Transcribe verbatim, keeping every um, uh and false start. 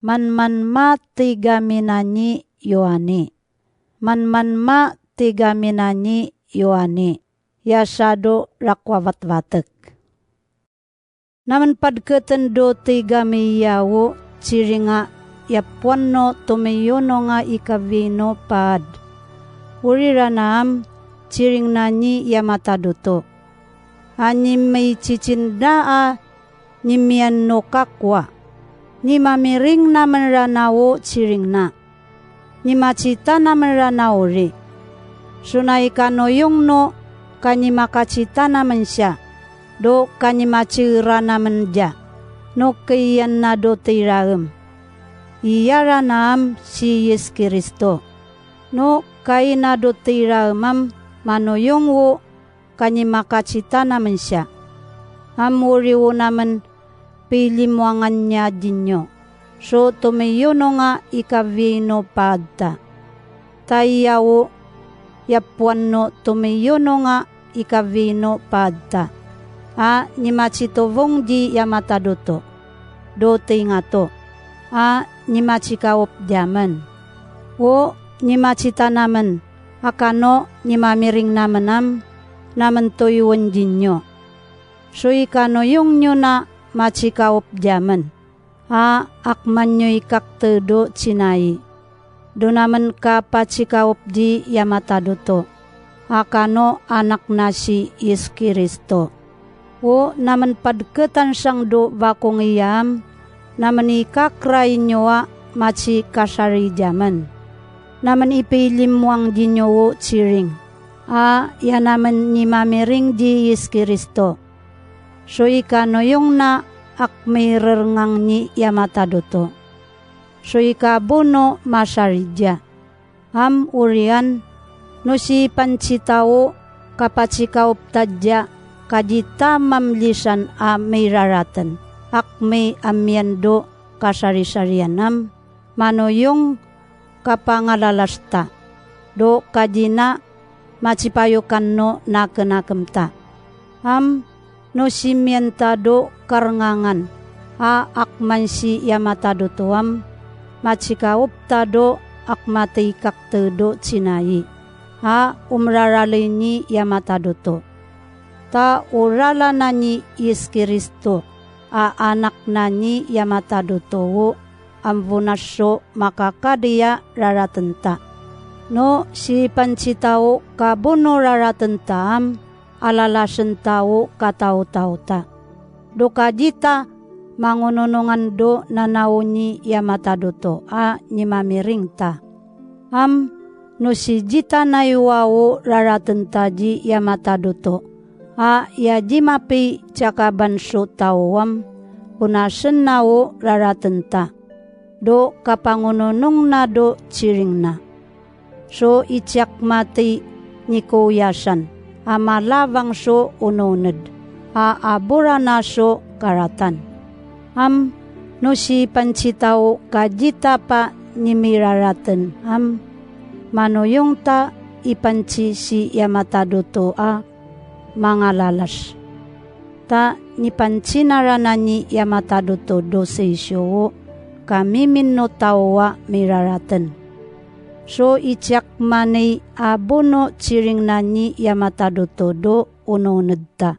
Man man ma tiga minanyi Yoane. Man man ma tiga minanyi Yoane. Yasa do rak wabatbatek. Namen padketen do tiga mi yawo, ciringa yapwan no tumiyuno nga ikawi no paad. Uri rana am, ciring nanyi yamata duto. Anyi mi cicin daa, nyi mian no kakwa. Nyi mamiring namen rana wo ciring na. Nyi macita namen rana uri. Suna ika noyong no ka nyi makacita namen sya, do ka nyi maci rana men ja, no ke iyan na do tiraem. Iya rana am si Yesus Kristo. No ka ina do tiraem am manoyong wo ka nyi makacita namen sya. Am uri wo namen pilimwangan nya jinyo. So tumiyuno nga ikawi no paad ta. Ta iya wo yapwan no tumiyuno nga ikawi no paad ta. A nyi macitowong ji yamata duto. Do tingato. A nyi macikaup ja men. Wo nyi macita namen. Aka no nyi mamiring namen am, namen toiwen jinyo. So ika noyong nyo na macikaup ja men. A ak man nyo ikakte do cinai. Do namen ka pacikaup ji yamata duto. Aka no anak na si Yesus Kristo. Wo namen padketan sang do bakong iya am, namen ikakra inyo a maci kasari ja men. Namen ipilimwang jinyo wo ciring. A ya namen nyi mamiring ji Yesus Kristo. So ika noyong na ak mi rerengang nyi yamata duto. So ika buno masari ja. Am urian, no si pancita wo ka pacikaup ta ja ka jita mam lisan a mi raraten, ak mi amian do kasari-sarian am, manoyong ka pangalalas ta, do ka jina macipayukan no naken-nakem ta. Am no si mian ta do karengangan, a ak man si yamata duto am, macikaup ta do ak mate ikakte do cinai, a umraralei nyi yamata duto. Ta urala nanyi Yesus Kristo, a anak nanyi yamata duto wo, am bunas so makakadia raraten ta. No si pancita wo ka buno raraten ta am, alalasen ta wo ka tau-tau ta. Do ka jita mangununungan do nanao nyi yamata duto a nyi mamiring ta. Am no si jita naiwa wo raraten ta ji yamata duto. A ya jimapi cakaban so tau am, bunasen na wo raraten ta. Do ka pangununung na do ciring na. So icak mati nyi kouyasan, a malabang so ununed, a abura na so karatan. Am no si pancita wo ka jita pa nyi mi raraten am, manoyong ta ipanci si yamata duto a mangalalas. Ta nyi pancina rana nyi yamata duto do seisio wo, ka mimin no tau wa mi raraten. So icak mani abuno ciring nanyi yamata duto do ununed ta.